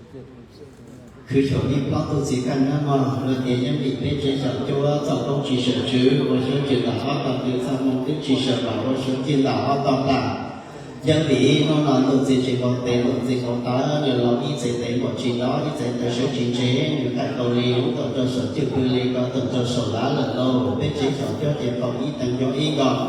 Khwv xyaum ib plaub tug txiv qeej nawb mog, luag tias yeej vim peb tsev xyaum cuab txoj koob tsis sawv tswv, ua xyoob cim ntawm ob tog twg txoj hmoo twb tsis sawv vam, ua xyoob cim ntawm ob tog plam. Yeej vim hnub no ntuj txiv tsis nkaus tes ntuj txiv nkaus taw, nws los ib txhais tes npaum tsis nto, ib txhais tes sawv tsis ntse, nws qaij tau li lub tuam rau saum cwj pwg li ko tuam rau saum lav lawm lauj. Peb tsev xyaum cuab ces tau ib teev ncuab ib nkaus.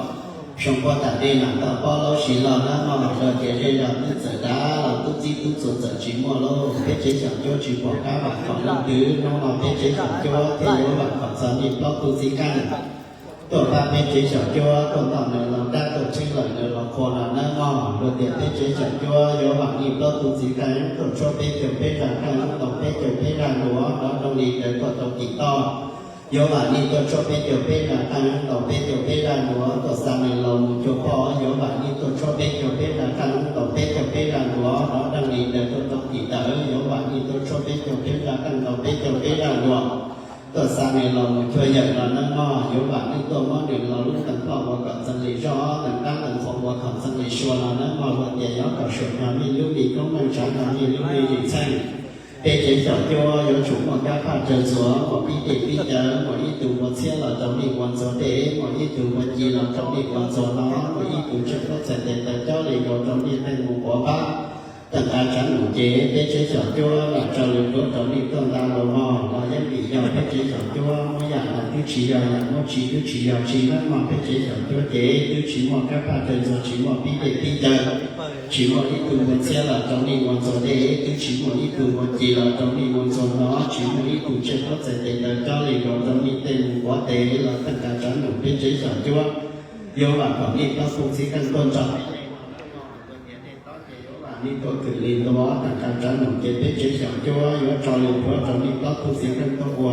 Xyoo puag tam dej nag tau pob laub sis los nawb mog, luag tias zej zog twb txawm dav los tub txib tub txuas txawm tsis muaj lauj. Peb tsev xyaum cuab tsis pom qab vam khom leej twg, hnub no peb tsev xyaum cuab thiaj yuav vam khom txog nej plaub tug txiv qeej tuaj pab peb tsev xyaum cuab, tuaj ntaus nws los dab, tuaj tsheej lawm nws los qhua no nawb mog. Luag tias peb tsev xyaum cuab yuav vam nej plaub tug txiv qeej tuaj tshuab peb caug peb zaj qeej, ntaus peb caug peb zaj nruas, dov zoo li ntawd tuaj rau tim toj. Yuav vam nej tuaj tshuab peb caug peb zaj qeej, ntaus peb caug peb zaj nruas, tuaj xa nws los mus cuag poj. Yuav vam nej tuaj tshuab peb caug peb zaj qeej, ntaus peb caug peb zaj nruas, dov zoo li ntawd tuaj rau tim tawm. Yuav vam nej tuaj tshuab peb caug peb zaj qeej, ntaus peb caug peb zaj nruas, tuaj xa nws los mus cuag yawm no nawb mog. Yuav vam nej tuaj muab nws los lub teev ploj ua kom txeeg li zoj, teev dab teev qhua ua kom txeeg li sua no nawb mog. Luag tias yuav kom suam nrog nej lub me koob meej, tshav nrog nej lub me zim txheej. Peb tsev xyaum cuab yuav tsum muaj kab phaj raws ntxuav, muaj pib dej pib cawv, muaj ib tug ua txhiab los rau nej ua ntxuag dej, muaj ib tug ua ci los rau nej ua ntxuag no, muaj ib tug tsheej plaub txhais tes taw cob li nkaus rau nej tej mus quav pab. Teej qab tsav num ces peb tsev xyaum cuab lam tso lus tuav rau nej tuaj nta los mog, los yeej vim yog peb tsev xyaum cuab muab yam los twb tsis yog yam, muab tsi twb tsis yog tsi nawb mog. Peb tsev xyaum cuab ces twb tsis muaj kab phaj raws ntxuav, tsis muaj pib dej pib cawv, tsis muaj ib tug ua txhiab los rau nej ua ntxuag dej, twb tsis muaj ib tug ua ci los rau nej ua ntxuag no, tsis muaj ib tug tsheej plaub txhais tes taw cob li nkaus rau nej tej mus quav tes los teej qab tsav num peb tsev xyaum cuab yuav vam khom nej plaub tug txiv qeej tuaj nrog peb nej ua ntxuag dej, yuav vam nej tuaj khwv li ntua teej qab tsav num ces peb tsev xyaum cuab yuav tso lus tuav rau nej plaub tug txiv qeej tuaj ua